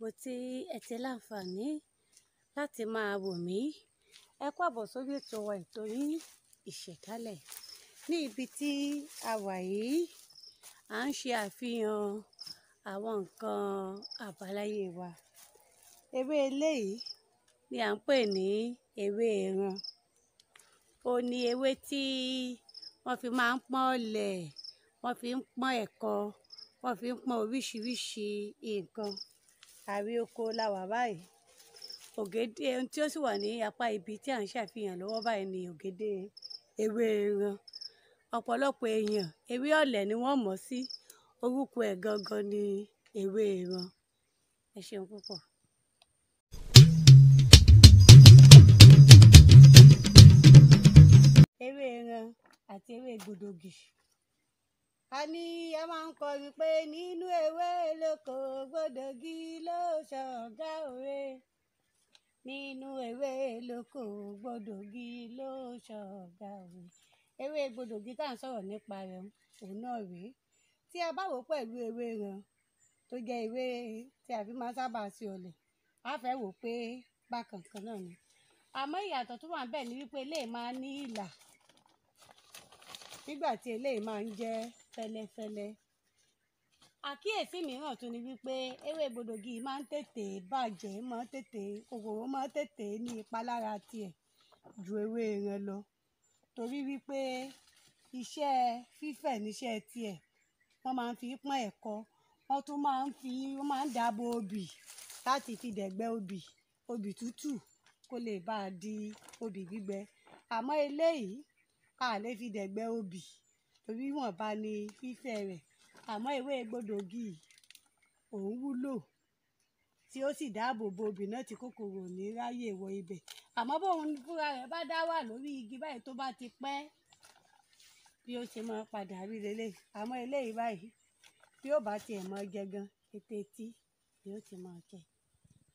Gbogbo tí ẹ ti láǹfààní láti máa wò mí. Ẹ kú àbọ̀ sórí ètò wa, ètò yín Ìṣẹ̀dálẹ̀. Ní ibi tí a wà yìí, à ń ṣe àfihàn àwọn nǹkan àbáláyé wa. Ewé eléyìí ni à ń pè ní ewé ẹran. Ó ní ewé tí wọ́n fi máa ń pọ́n ọlẹ̀, wọ́n fi ń pọ́n ẹ̀kọ, wọ́n fi ń pọ́n oríṣiríṣi nǹkan. Àrí oko la wà báyìí. Ògédé, ohun tí ó sì wà ní apá ibi tí à ń ṣàfihàn lọ́wọ́ báyìí ni ògédé ewé ẹran. Ọ̀pọ̀lọpọ̀ èèyàn ewé ọ̀lẹ̀ ni wọ́n mọ̀ sí. Orúkọ ẹ̀ gangan ni ewé ẹran. Ẹ ṣeun púpọ̀. Ewé ẹran àti ewé gbòdògì. A ní a máa ń kọrin pé nínú ewé lóko gbòdògì ló ṣọ̀gá òwe. Nínú ewé lóko gbòdògì ló ṣọ̀gá òwe. Ewé gbòdògì tá à ń sọ̀rọ̀ nípa rẹ̀, òun náà rèé. Tí a bá wò ó pẹ̀lú ewé ẹran tó jẹ́ ewé tí a fi máa ń sábà ṣe ọ̀lẹ̀, a fẹ́ wò pé bákan kan náà ni. Àmọ́ ìyàtọ̀ tó wà níbẹ̀ ni wípé eléyìí máa ń ní ìlà, nígbà tí eléyìí máa ń jẹ́ fẹ́lẹ́fẹ́lẹ́. Àkíyèsí mìíràn tún ni wípé ewé gbòdògì máa ń tètè bàjẹ́, máa ń tètè, kòkòrò máa ń tètè ní ipa lára tiẹ̀ ju ewé ẹran lọ. Torí wípé iṣẹ́ fífẹ̀ níṣẹ́ tiẹ̀. Wọ́n máa ń fi pọ́n ẹ̀kọ, wọ́n tún máa ń fi, wọ́n máa ń dàbò obì láti fi dẹ̀gbẹ́ obì, obì tútù kó lè bá di obì gbígbẹ. Àmọ́ eléyìí a lè fi dẹ̀gbẹ́ obì torí ìwọ̀nba ni fífẹ̀ rẹ̀. Àmọ́ ewé gbòdògì òun wúlò tí ó sì dáàbò bo obì náà tí kòkòrò ò ní ráyè wọ ibẹ̀. Àmọ́ bóun fúnra rẹ̀ bá dá wà lórí igi báyìí tó bá ti pẹ́, bí ó ṣe máa padà rí leléyìí. Àmọ́ eléyìí báyìí bí ó bá tiẹ̀ máa jẹ gan, ètè etí ni ó ti máa jẹ.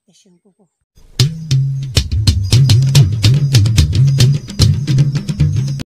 Ẹ ṣeun púpọ̀.